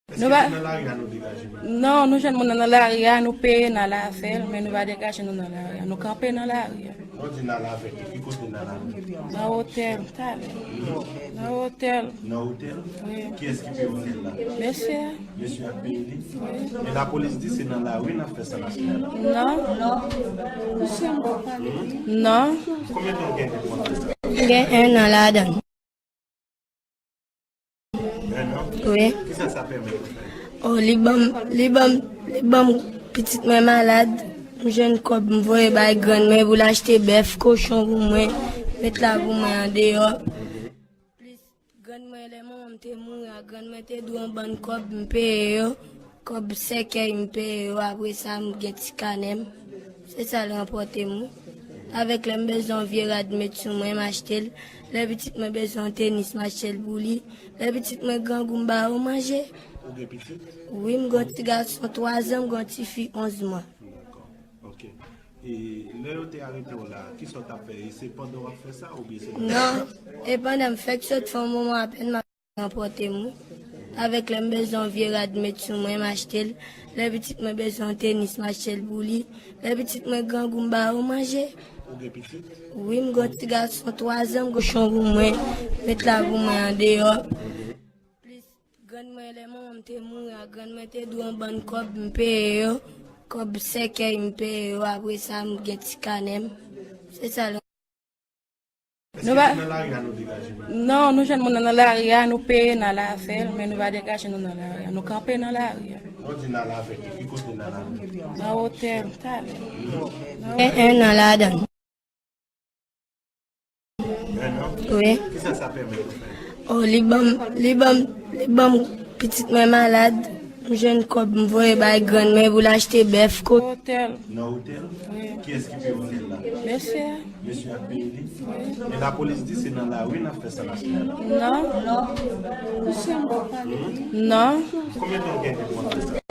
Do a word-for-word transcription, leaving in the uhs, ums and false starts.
Èske se nan lari a nou degaje nou? Non, nou jwenn moun nan nan lari a, nou peye n al avè l, men nou pa degaje nou nan lari a. Nou kanpe nan lari a. Lè w di n al avè l, ki kote n al avè l? Nan otèl, talè. Nan otèl. Nan otèl? Wi. Kiyès ki peye otèl la? Mesye a. Mesye a k peye li? Wi. Men lapolis di se nan lari n ap fè sa n ap fè la. Non. Non. Konbyen tan w gen depi w ap fè sa? Gen en an ladan. Wi. Kisa sa pèmèt ou fè? Oh, li ban m, li ban m, li ban m pitit mwen malad. M jwenn kòb, m voye bay grann mwen pou l achte bèf, kochon pou mwen, met la pou mwen andeyò. Plis grann mwen, lè manman m te mouri a, grann mwen te dwe yon bann kòb, m peye yo. Kòb sèkèy, m peye yo. Apre sa, m gen ti kanè m. Se sa l ranpòte m, wi. Avèk lè m bezwen yon vye rad met sou mwen, m achte l. Lè pitit mwen bezwen yon tenis, m achte l pou li. Lè pitit mwen grangou, m ba yo manje. Ou gen pitit? Wi, m gen yon ti gason twa zan, m gen yon ti fi onz mwa. Dakò. Ok. E lè yo te arete w la, kisa w t ap fè? E se pandan w ap fè sa oubyen se... Non, e pandan m fèk sot fè yon moman apèn m ap ranpòte m, wi. Avèk lè m bezwen yon vye rad met sou mwen, m achte l. Lè pitit mwen bezwen yon tenis, m achte l pou li. Lè pitit mwen grangou, m ba yo manje. Ou gen pitit? Wi, m gen yon ti gason twa zan, m gen kochon pou mwen, met la pou mwen andeyò. Plis grann mwen, lè manman m te mouri a, grann mwen te dwe yon bann kòb, m peye yo. Kòb sèkèy, m peye yo. Apre sa, m gen ti kanè m. Se sa l... Èske se nan lari a nou degaje nou? Non, nou jwenn moun nan nan lari a, nou peye n al avè l, men nou pa degaje nou nan lari a. Nou kanpe nan lari a. Lè w di n al avè l, ki kote n al avè l? Nan otèl, talè. Gen en an ladan. En an? Wi. Kisa sa pèmèt ou fè? Oh, li ban m, li ban m, li ban m pitit mwen malad. M jwenn kòb, m voye bay grann mwen pou l achte bèf, kochon. Otèl. Nan otèl? Wi. Kiyès ki peye otèl la? Mesye a. Mesye a k peye li? Wi. Men lapolis di se nan lari n ap fè sa n ap fè la. Non. Non. Non. Konbyen tan w gen depi w ap fè sa?